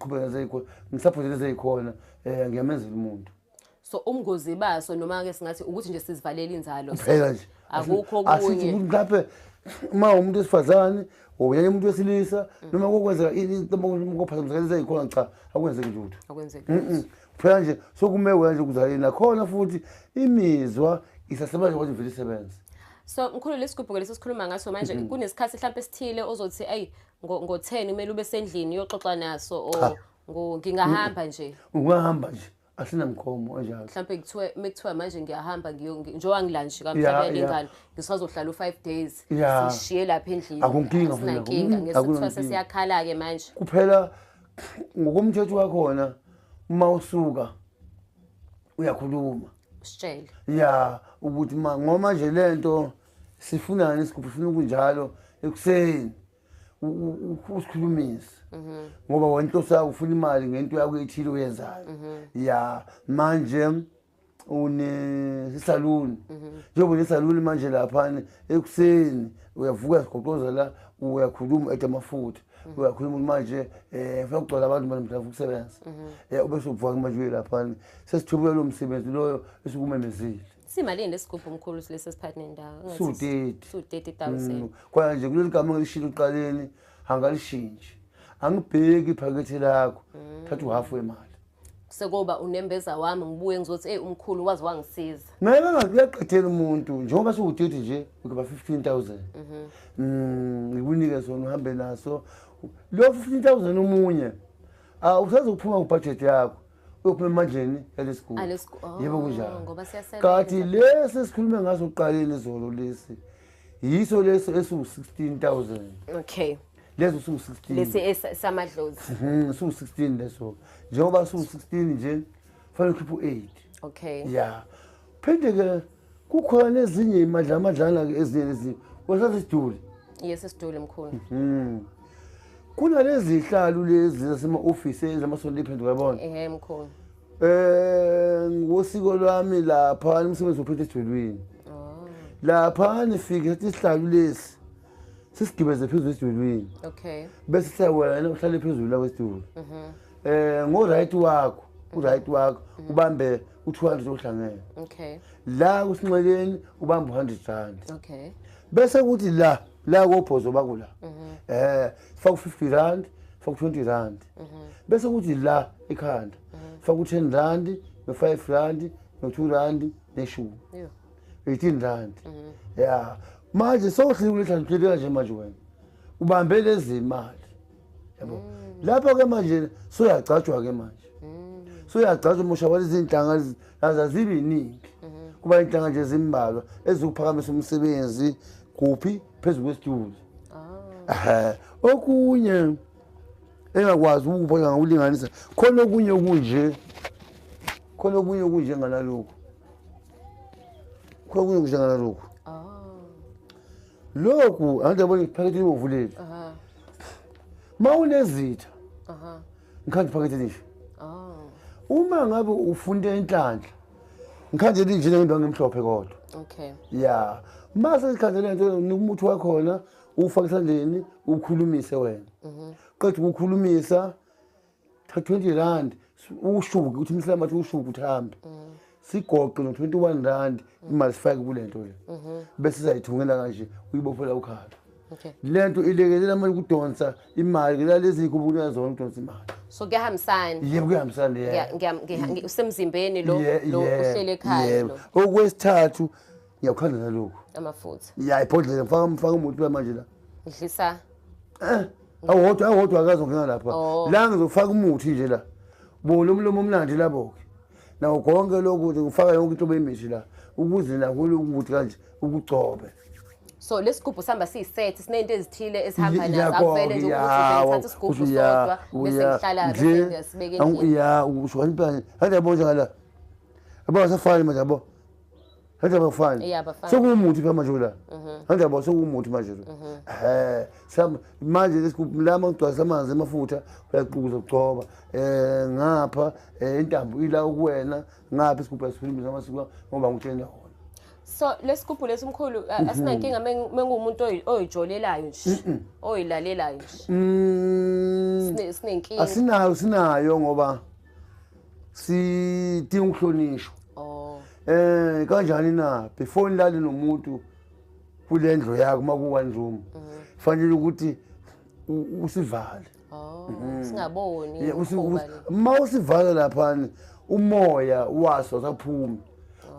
Ngiqhubeka zeyikhona, ngisaphothele zeyikhona, ngiyamenzela umuntu. So umngozi baso noma ke singathi ukuthi nje sizivalela inzalo. Kuphela nje. Akukho Asithi okunye. ukuthi mhlawumbe uma umuntu wesifazane oyenye umuntu wesilisa noma kokwenzeka kophazamiseka ezikhona, cha, akwenzeki lutho. Akwenzeki. Kuphela nje sokume wena nje ukuzaleni, nakhona futhi imizwa isasebenza kodwa ivele isebenze. So mkhulu, lesigubhu lesi sikhuluma ngaso manje, kunesikhathi mhlawumbe esithile ozothi ey ngo 10 kumele ube sendlini uyoxoxa naso Cha. or ngingahamba nje? Ungahamba nje, asinamkhomo enjalo. Mhlawumbe kuthiwe mekuthiwa manje ngiyahamba njengoba ngilanje kamhlawumbe lengane ngisazohlala u5 days, sishiye lapha endlini? Akunkinga futhi nakho. Asinankinga ngesikuthiwa Akunankinga. sesiyakhala ke manje. Kuphela ngokomthetho wakhona, uma usuka uyakhuluma. Sitshele. Ya, ukuthi ma ngoba manje lento sifunani, isigubhu sifuna kunjalo ekuseni usikhulumise ngoba wena inhloso yakho ufuna imali ngento yakho ethile oyenzayo. Ya, manje une-salon, njengoba une-salon manje laphana ekuseni uyavuka, sigoqoza la, uyakhuluma, ede amafutha, uyakhuluma ukuthi manje ufuna kugcwala abantu manje mhlawumbe ukusebenza, ubese uvuka manje uye laphana, sesithubula lo msebenzi loyo esukumemezile. Simalini lesigubhu mkhulu lesi esiphathi nendawo? Su-30. Su 30,000. Kwa nje kuleli gama engilishilo ekuqaleni angalishintshi, angibheki iphakethe lakho, thatha uhafu wemali. Sekuba unembeza wami ngibuye ngizothi hey, umkhulu wazi wangisiza. Ngeke ngakuyaqedela umuntu njengoba siwu-30 nje, ukuba 15,000 ngikunike sona uhambe naso lo 15,000. Omunye usazokuphuma kubudget yakho, uyophuma emandleni yalesiguli. Oh, Yebo, kunjalo. Ngoba siyasebenza. Kanti lesi esikhulume ngaso kuqaleni izolo, lesi yiso leso esiwu-16,000. Leso siwu-16. Lesi samadlozi. Siwu-16 leso. Njengoba siwu-16 nje, fanele ukhiphe u-8. Ya, phinde ke kukhona nezinye imadlamadlana-ke, ezinye nezinye wasathi siduli. Yes, siduli mkhulu. Kunalezi zihlalo lezi zasema-ofisi ezamasonto iphenduka, yabona? Ehe mkhulu. Ngosiko lwami lapha umsebenzi uphethe esidulwini. Lapha nifike sathi isihlalo lesi sisigibeze phezulu esidulwini. Bese siyawena uhlale phezulu la kwesitulo. Ngo right wakho, u right wakho ubambe u200 ohlangene. La kusinxeleni ubambe u100 rand. Bese kuthi la kobhozo bakula. Faka u50 rand, faka u20 rand. Bese kuthi la ekhanda faka u10 rand, no5 rand, no2 rand, neshumi. 18 rand. Ya. Manje sowuhleli kulehla kanje manje wena. Ubambe lezi imali. Yabo. Lapho ke manje soyagcatshwa ke manje. Soyagcatshwa umusha walezi inhlanga azazibi iningi. Kuba inhlanga nje ezimbalwa ezikuphakamisa umsebenzi kuphi phezulu kwesitulo. Okunye engakwazi ukubona ngokulinganisa, khona okunye kunje, khona okunye kunje ngalokhu, khona okunye kunje ngalokhu. Lokhu angiyabona iphakethe libovu leli. Ma unezitha, ngikhanda iphakethe lisho. Uma ngabe ufunde inhlanhla, ngikhande linje ngendwangu emhlophe kodwa. Ya, mase sikhandele lento, umuthi wakhona ufake esandleni, ukhulumise wena. Qeda ukukhulumisa, thatha 20 rand, ushuke ukuthi umhlaba athi ushuke uthambe. Sigoqe no 21 rand imali, sifake kulento le. Bese sizayithungela kanje, uyibophela ukhala. Lento ilekelela manje ukudonsa imali la lezi zigubu zona ukudonsa imali. So kuyahambisana. Yebo, kuyahambisana, yeah. Usemzimbeni lo, lo uhlele ekhaya lo. Okwesithathu ngiyakukhanda nalokhu. Amafutha. Ya, ibhodlela ngifaka umuthi manje la. Idlisa. Awodwa akazongena lapha. Oh. La ngizofaka umuthi nje la. Bona umlomo omnandi labo ke. Nawo konke lokhu ngifaka yonke inhlobo yemithi la ukuze nakho ukuthi kanje ukugcobe. So lesigubhu sihamba siyiset, sinento ezithile esihamba nazo, akuvele nje ukuthi ngithatha isigubhu sodwa bese ngihlala bese ngiyasibeka endlini. Ya, usho kanti kanti yabo nje ngala. Yabo asafani manje, yabo. Kanti abafani. Yeah, abafani. Sokumuthi phela manje la. Kanti yabo sokumuthi manje lo. Sam manje lesigubhu la mangigcwalisa amanzi amafutha, uyaquza ugcoba. Ngapha intambo ila ukuwena, ngapha isigubhu asikhulumisa amasiko ngoba ngutshela wona. So lesigubhu lesimkhulu asinankinga mengumuntu oyijolelayo nje, oyilalelayo nje. Sinenkinga. Asinayo, sinayo ngoba sidinga ukuhlonishwa. Oh. Kanjani na before nilale nomuntu kule ndlu yakho maku one room. Fanele ukuthi usivale. Oh, singaboni. Uma usivala lapha umoya waso asaphumi.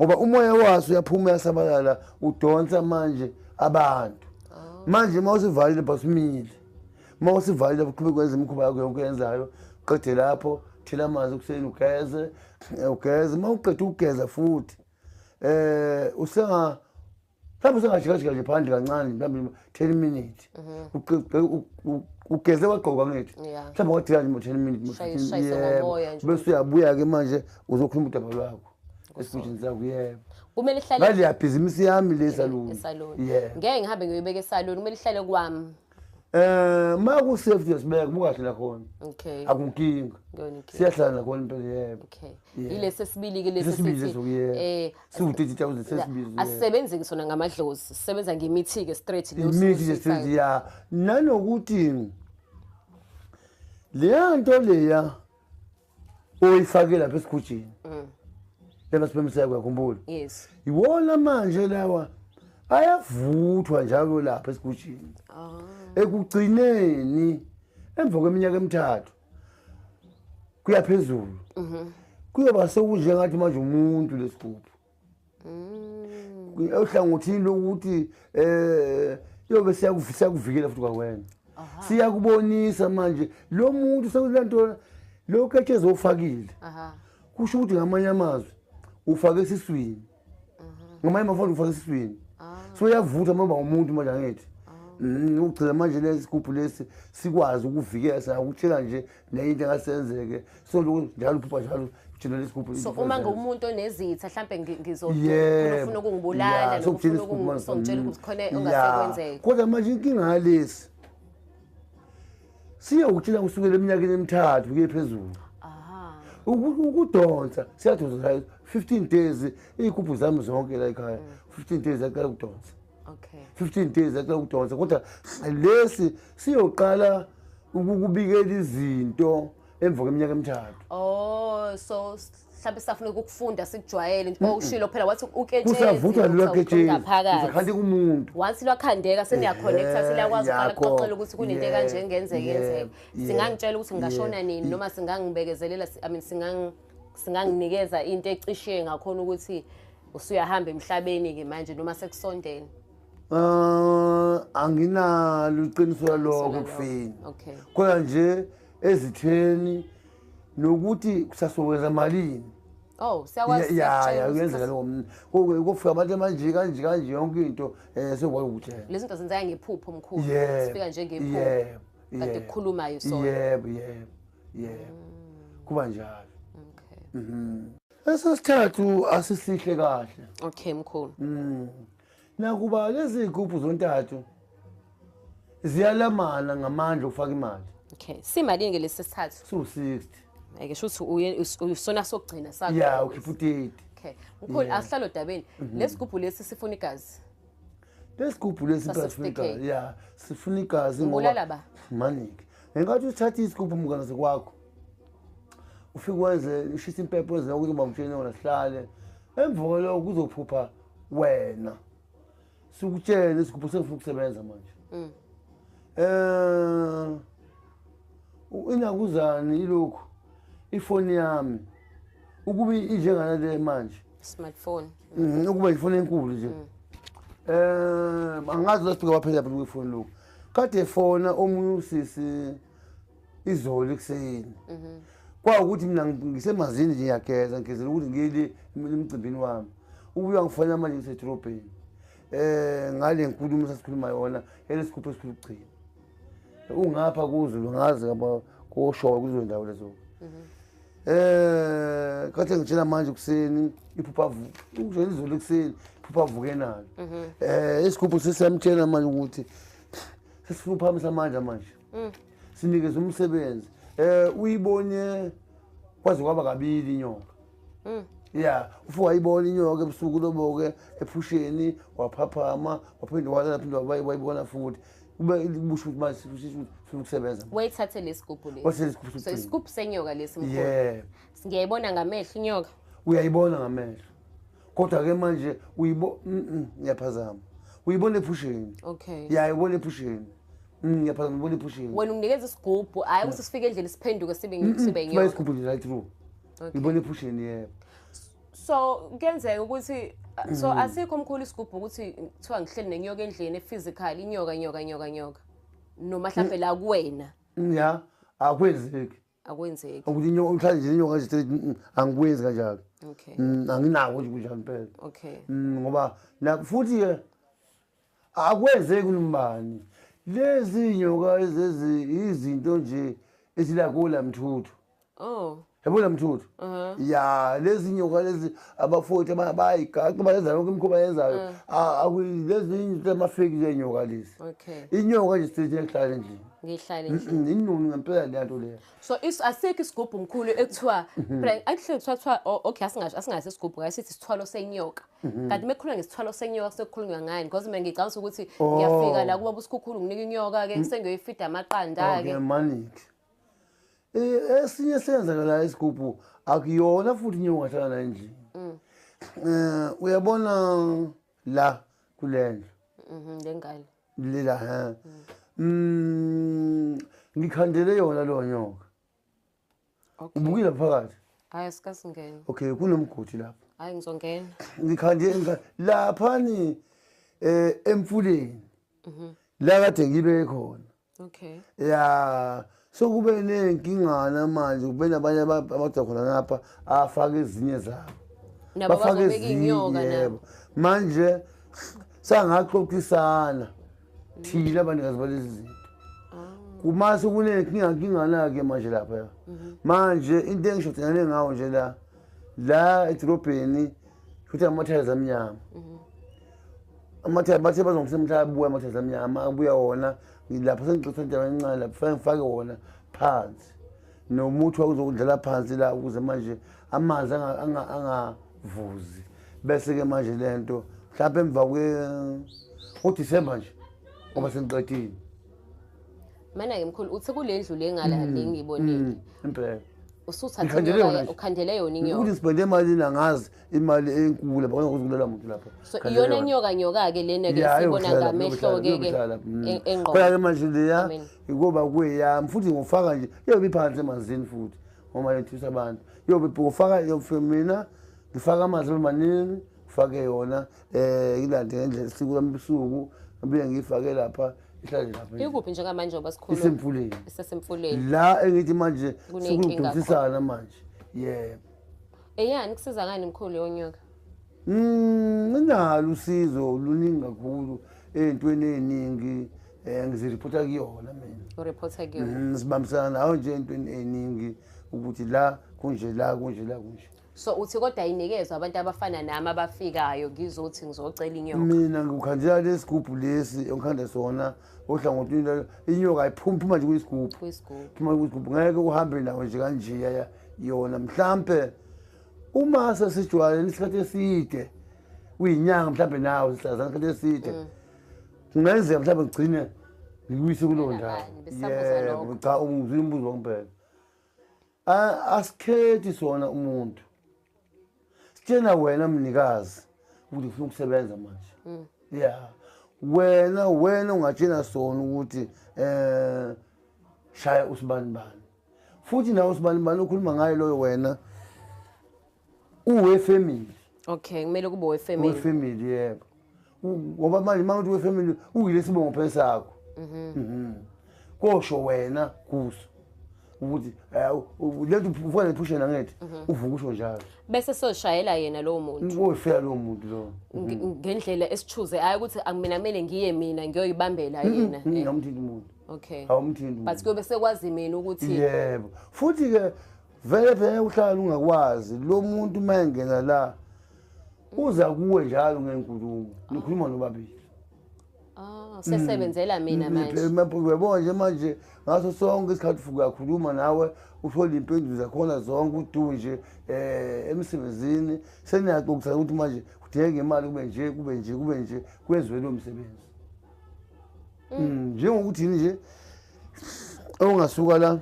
Ngoba umoya waso uyaphuma uyasabalala udonsa manje abantu. Manje uma usivalile basimile. Uma usivalile uqhubeka kwenza imikhuba yakho yonke oyenzayo, qede lapho thela amanzi ekuseni ugeze, ugeze. Uma uqeda ukugeza futhi usenga mhlawumbe usengajikajika nje phandle kancane mhlawumbe 10 minutes. Ugeze wagqoka ngithi. Mhlawumbe wadila nje 10 minutes. Bese uyabuya ke manje uzokhuluma udaba lwakho. Esigujini sakho, yebo. Kumele ihlale ngale yabhizinisi yami le salon. Yebo. Ngeke ngihambe ngiyoyibeka esalon, kumele ihlale kwami. Ma ku safety yasibeka mukahle la khona. Okay. Akunkinga. Siyahlala la khona impela, yebo. Okay. Ilesi sibili ke lesi sithi siwu 30,000 sesibili. Asisebenzi sona ngamadlozi, sisebenza ngemithi ke straight leyo. Imithi straight ya. Nanokuthi leya nto leya oyifake lapha esigujini. Leba sibemseka uyakhumbula? Yes. Iwona manje lawa ayavuthwa njalo lapha esigujini. Ekugcineni emva kweminyaka emithathu kuya phezulu. Kuyoba sekunjengathi manje umuntu lesigubhu. Ohlangothini lokuthi yobe siyakuvikela futhi kwawena. Siyakubonisa manje lo muntu sekulanto lo ketshezi ofakile. Kusho ukuthi ngamanye amazwi ufake esiswini. Ngamanye amafoni ufake esiswini. So uyavutha manje umuntu manje angithi. Ugcina manje lesigubhu lesi sikwazi ukuvikela sakutshela nje neyinto engasenzeke. So lokho njalo uphupha njalo utshela lesigubhu. So uma ngumuntu onezitha mhlambe ngizofuna ukungibulala nofuna ukungitshela ukuthi khona ongasekwenzeka. Kodwa manje inkinga yalesi siyokutshela kusukela eminyakeni emithathu kuye phezulu. Ukudonsa siyadonsa 15 days iy'gubhu zami zonke la ekhaya. 15 days yaqala ukudonsa. Okay. 15 days yaqala ukudonsa kodwa lesi siyoqala ukukubikela izinto emva kweminyaka emithathu. Oh, so mhlawumbe safuna ukufunda sikujwayele nje ushilo phela wathi uketshezi. Kusavuthwa lo ketshezi. Usakhande kumuntu. Once lwakhandeka seniyaconnecta seliyakwazi uqala ukuxoxela ukuthi kunento kanje engenzeka yenzeka. Singangitshela ukuthi ngingashona nini noma singangibekezelela, I mean singanginikeza into ecishe ngakhona ukuthi usuyahamba emhlabeni ke manje noma sekusondele. Anginalo iqiniso lokho kufini. Okay. Kodwa nje ezitheni nokuthi kusasokwenza malini. Oh, siyakwazi. Ya, kuyenzeka lokho. Kufika abantu manje kanje kanje yonke into sekwazi ukutshela. Lezi zinto zenzeka ngephupho mkhulu. Sifika nje ngephupho. Kade kukhulumayo sona. Yebo, yebo. Yebo. Kuba njalo. Okay. Esesithathu asisihle kahle. Okay mkhulu. Nakuba lezi zigubhu zontathu ziyalamana ngamandla okufaka imali. Okay. Simalini ke lesi sithathu? Su-60. Ake shuthi usona sokugcina sakho. Yeah, ukhipha u-30. Okay. Mkhulu asihlalo odabeni. Lesigubhu lesi sifuna igazi. Lesigubhu lesi sifuna igazi. Yeah, sifuna igazi ngoba ba. Maningi. Ngenkathi uthatha isigubhu mngane kwakho. Ufike wenze ushisa impepho wenze ukuthi bamtshene wona sihlale. Emva kwalokho kuzophupha wena. Sikutshele isigubhu sengifuna ukusebenza manje. Inakuzani ilokhu ifoni yami ukuba injengana le manje smartphone ukuba ifoni enkulu nje angazi lasifika waphela phela kwifoni lokhu kade efona omunye usisi izolo ekuseni kwawukuthi mina ngisemazini nje ngiyageza ngigezela ukuthi ngiyele emcimbini wami ubuya ngifonela manje ngisedolobheni ngale nkulumo sasikhuluma yona elesigubhu esikhulu ukugcina ungapha kuZulu ngazi ngaba koshowa kuzo ndawo lezo. Kade ngitshela manje kuseni iphupha ukujela izolo ekuseni iphupha avuke nalo. Isigubhu sesiyamtshela manje ukuthi sesifuna uphakamisa amandla manje. Sinikeze umsebenzi. Uyibone kwaze kwaba kabili inyoka. Ya, ufike wayibona inyoka ebusuku lobo-ke ephusheni, waphaphama, waphinde walala, phinde wayibona futhi. Kube kusho ukuthi manje sifuna ukusebenza. Wayithathe lesigubhu lesi. Wathathe lesigubhu. So isigubhu senyoka lesi mkhulu. Yeah. Ngiyayibona ngamehlo inyoka. Uyayibona ngamehlo. Kodwa ke manje ngiyaphazama. Uyibona ephusheni. Okay. Ya, uyibona ephusheni. Ngiyaphazama, uyibona ephusheni. Wena unginikeza isigubhu, hayi ukuthi sifike endlini siphenduke sibe inyoka. Isigubhu nje right through. Uyibona ephusheni, yebo. So kuyenzeka ukuthi so asikho mkhulu isigubhu ukuthi kuthiwa ngihleli nenyoka endlini physical, inyoka nyoka nyoka nyoka. Noma mhlawumbe la kuwena. Ya, akwenzeki. Akwenzeki. Ukuthi inyoka uhlale nje inyoka nje angikwenzi kanjalo. Okay. Anginako nje kunjalo impela. Okay. Ngoba la futhi ke akwenzeki kumbani. Lezi inyoka lezi izinto nje ezila kula mthuthu. Oh. Yabona mthuthu? Ya, lezi nyoka lezi abafowethu abayigaxa bayenza yonke imikhuba yenzayo. Lezi izinto amafeki zenyoka lezi. Okay. Inyoka nje sithi ehlala endlini. Ngihlala endlini. Inunu ngempela le nto leyo. So asikho isigubhu mkhulu ekuthiwa phela akuhle kuthiwa okay asingasho isigubhu kahle sithi isithwalo senyoka. Kanti mekukhulunywa ngesithwalo senyoka sekukhulunywa ngani? Because mina ngicabanga ukuthi ngiyafika la kuba uSikhukhulu nginika inyoka ke sengiyoyifida amaqanda ke. Okay, manik. Esinye senzakala isigubhu akuyona futhi inyoka hlala la endlini. Uyabona la kulendlu. Lengane. Lela ha. Ngikhandele yona lo nyoka. Okay. Ubukile phakathi. Hayi sikasingena. Okay, kunomgodi lapha. Hayi ngizongena. Ngikhande lapha ni emfuleni. La kade ngibe khona. Okay. Ya, so kube nenkingana manje kube nabanye abadla khona lapha afaka ezinye zabo. Nabo bazobeka inyoka nabo. Manje sangaxoxisana thina abanikazi balezi zinto. Kuma sekunenkinga ke manje lapha. Manje into engishodelane ngawo nje la edrobheni futhi amathayela amnyama. Amathayela bathe bazongisemhla abuya amathayela amnyama abuya wona lapha sengixoxa indaba encane lapha ngifake wona phansi nomuthi wakuzokudlala phansi la ukuze manje amanzi angavuzi bese ke manje lento mhlawumbe emva kwe December nje ngoba sengiqedile. Mana ke mkhulu uthi kulendlu lengala lengiyibonile impela usuthathe ukhandele yona inyoka ukuthi sibende imali nangazi imali enkulu lapha kuzokulela umuntu lapha. So iyona inyoka nyoka ke lena ke sibona ngamehlo ke ke engqondo. Phela ke manje leya ngoba kuyami futhi ngofaka nje yobe iphansi emanzini futhi ngoba yethusa abantu yobe ngofaka mina ngifaka amanzi amaningi ngifake yona ilande ngendlela isiko lami ebusuku ngibuye ngifake lapha ihlale lapha. Ikuphi njengamanje ngoba sikhuluma? Isemfuleni. Isesemfuleni. La engithi manje sikudonsisana manje. Yebo. Eyani kusiza ngani mkhulu yonyoka? Nginalo usizo luningi kakhulu ey'ntweni ey'ningi ngiziripota kuyona mina. Uripota kuyona? Sibambisana nayo nje ey'ntweni ey'ningi ukuthi la kunje la kunje la kunje. So uthi kodwa ayinikezwe abantu abafana nami abafikayo ngizothi ngizocela inyoka. Mina ngikhandela lesigubhu lesi engikhanda sona ohlangothini inyoka ayiphumi phuma nje kuyisigubhu. Kuyisigubhu. Phuma kuyisigubhu ngeke uhambe nawo nje kanje yona mhlambe uma sesijwayele isikhathi eside uyinyanga mhlambe nawe sihlazana isikhathi eside. Kungenzeka mhlambe ngigcine ngikuyise kulowo ndawo. Yebo, cha ungizwile umbuzo wangempela. Asikhethi sona umuntu. Sitshena wena mnikazi ukuthi ufuna ukusebenza manje. Yeah. Wena ungatshena sona ukuthi shaya usibanibani. Futhi nawe usibanibani ukhuluma ngaye loyo wena uwe family. Okay, kumele kube we family. We family yebo. Ngoba manje manje uwe family uyile sibongo phela sakho. Kosho wena kuso. Ukuthi lento ufuna iphushela ngithi uvuka usho njalo. Bese soshayela yena lowo muntu. Uyofela lowo muntu lo. Ngendlela esichuze hayi ukuthi mina kumele ngiye mina ngiyoyibambela yena. Ngamthinta umuntu. Okay. Awumthinti. But kuyobe sekwazi mina ukuthi yebo. Futhi ke vele phela uhlala ungakwazi lo muntu mayengena la uza kuwe njalo ngenkulumo. Nikhuluma nobabili. Sesebenzela mina manje. Uyabona nje manje ngaso sonke isikhathi ufuka uyakhuluma nawe uthole impendulo zakhona zonke udu nje emsebenzini seniyaxoxisana ukuthi manje kudingeka imali kube nje kube nje kube nje kwenziwe lo msebenzi. Njengokuthi nje ongasuka la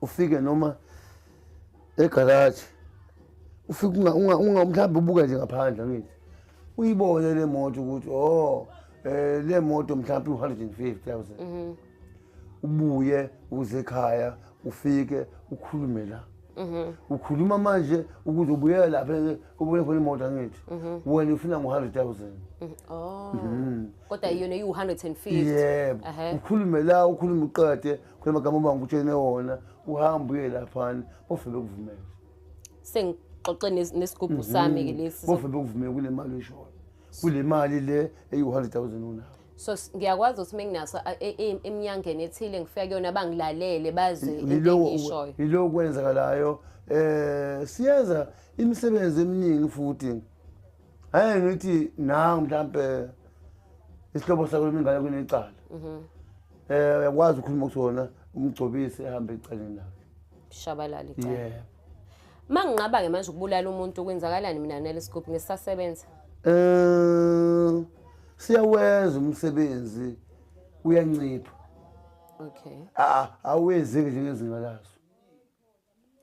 ufike noma egaraji ufike unga mhlawumbe ubuka nje ngaphandle ngithi uyibone le moto ukuthi le moto mhlawumbe u150,000. Ubuye uze ekhaya ufike ukhulume la. Ukhuluma manje ukuze ubuyele lapha ubone khona imoto angithi wena ufuna ngo100,000. Kodwa yona iyi-150. Yebo. Ukhulume la ukhulume uqede khona amagama obangutshene wona uhambe uye laphana bofike bekuvumele. Sengixoxe nesigubhu sami ke lesi. Bofike bekuvumele kule mali oyishoyo. Kule mali le eyi-100,000 unayo. So ngiyakwazi ukuthi menginaso eminyangeni ethile ngifika kuyona bangilalele bazwe into engiyishoyo. Yilokhu kwenzakalayo. Siyenza imisebenzi eminingi futhi. Hayi ngithi nangu mhlambe isihlobo sakho ingane kunecala. Uyakwazi ukukhuluma kusona umgcobise ehambe ecaleni lakhe. Shabalala icala. Yeah. Manginqaba ke manje ukubulala umuntu kwenzakalani mina nalesigubhu ngisasebenza? Siyawenza umsebenzi uyancipha. Okay. Awenzeki njengezinga laso.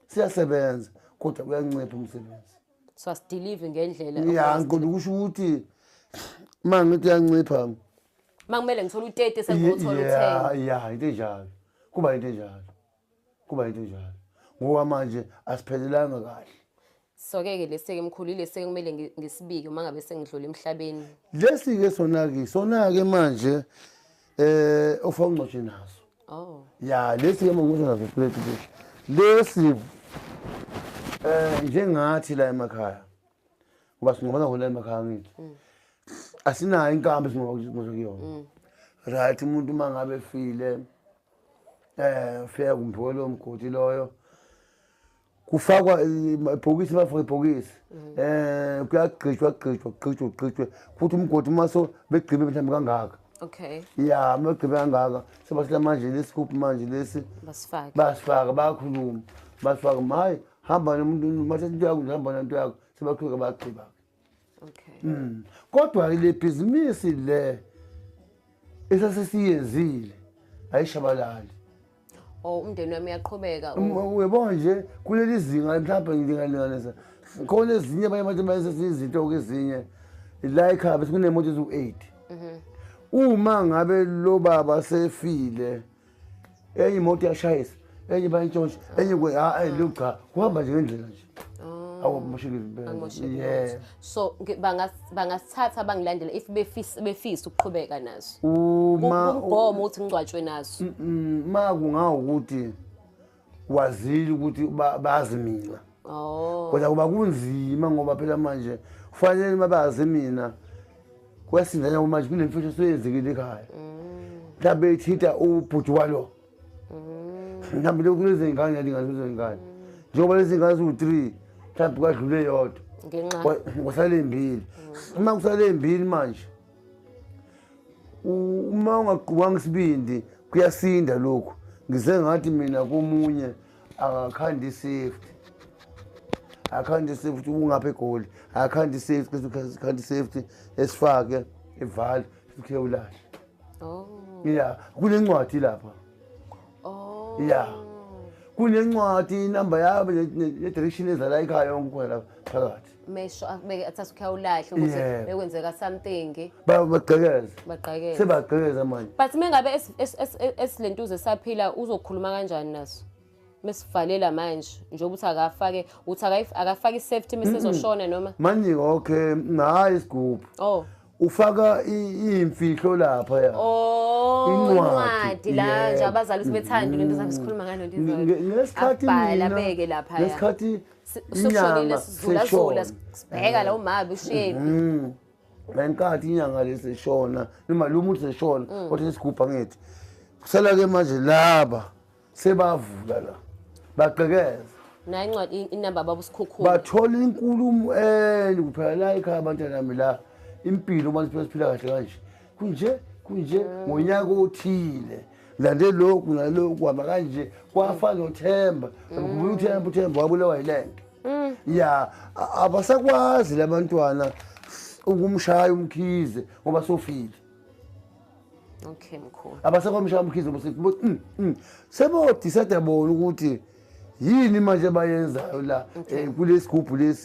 Siyasebenza kodwa uyancipha umsebenzi. So asidelive ngendlela. Yeah, ngiqonda ukusho ukuthi mangithi uyancipha mangikumele ngithola u30 sengizothola u10. Yeah, into enjalo. Kuba into enjalo. Kuba into enjalo. Ngoba manje asiphelelanga kahle. So ke lesike mkhulu lesike kumele ngisibike uma ngabe sengidlula emhlabeni. Lesi ke sona ke manje ofa ungcotshe naso. Ya lesi ke manje naso plate lesi. Njengathi la emakhaya. Ngoba singobana khona emakhaya ngithi. Asinayo inkambi singobana kuyona. Right umuntu mangabe efile ufika kumpholo umgodi loyo. Kufakwa ibhokisi bafaka ibhokisi kuyagqitshwa gqitshwa futhi umgodi maso begqibe mhlawumbe kangaka. Okay. Yeah, begqibe kangaka sebasila manje lesigubhu manje lesi basifaka bayakhuluma basifaka hayi hamba nomuntu mathatha into yakho hamba nento yakho sebaqhubeka bayagqiba. Okay. Kodwa le bhizinisi le esasesiyenzile ayishabalali. Umndeni wami uyaqhubeka. Uyabona nje kuleli zinga mhlawumbe ngilinganisa khona ezinye abanye abantu bayenza izinto ezinye la ekhaya bese kunemoto eziwu8. Uma ngabe lo baba sefile enye imoto iyashayisa enye bayintshontsha enye hayi cha kuhamba nje ngendlela nje. Awumosheki impela. Yeah. So bangasithatha bangilandela if befisa ukuqhubeka naso. Uma umgomo uthi ngicwatshwe naso. Ma kungawukuthi wazile ukuthi bazi mina. Kodwa kuba kunzima ngoba phela manje kufanele mabazi mina. Kwesindana manje kunemfihlo soyenzekile ekhaya. Mhlawumbe ethinta ubhuti walo. Mhlawumbe lokhu lezingane lingane. Njengoba lezi ngane ziwu3 mhlawumbe kwadlule yodwa. Ngenxa kusale mbili. Uma kusale mbili manje uma ungaqhubanga isibindi kuyasinda lokhu. Ngize ngathi mina komunye akakhandi safety. Akhandi safety ungapha eGoli. Akhandi safety khandi safety esifake evale sikhe ulahle. Yeah, kunencwadi lapha. Yeah. Kunencwadi inamba yabo ne direction ezala ekhaya yonke khona lapha phakathi. Mesho akubeke athathe ukhawulahle ukuthi bekwenzeka something. Bagqekeza. Sebagqekeza manje. But mengabe esilentuze saphila uzokhuluma kanjani naso? Mesivalela manje njengoba uthi akafake uthi akafake isafety mesezoshona noma manje okay hayi isigubhu. Ufaka imfihlo lapha ya. Incwadi la nje abazali sibethanda lento zabe sikhuluma ngalo nto izolo. Ngesikhathi mina beke lapha ya. Ngesikhathi sokushonile sizula zula sibheka la umabi ushephi. Ngenkathi inyanga leseshona noma lo muntu seshona kodwa isigubhu ngithi. Kusala ke manje laba sebavula la. Bagqekeza. Nayi incwadi inamba baba usikhukhula. Bathola inkulumo kuphela la ekhaya abantwana bami la. Impilo manje siphila kahle kanje. Kunje kunje ngonyaka othile lande lokhu nalokhu, hamba kanje, kwafana noThemba. Ukhumbula uThemba, uThemba wabulawa yilento ya. Abasakwazi labantwana ukumshaya uMkhize ngoba sofile. Okay, mkhulu. Abasekwamshaya uMkhize ngoba sebodecide bona ukuthi yini manje abayenzayo la, kulesigubhu lesi.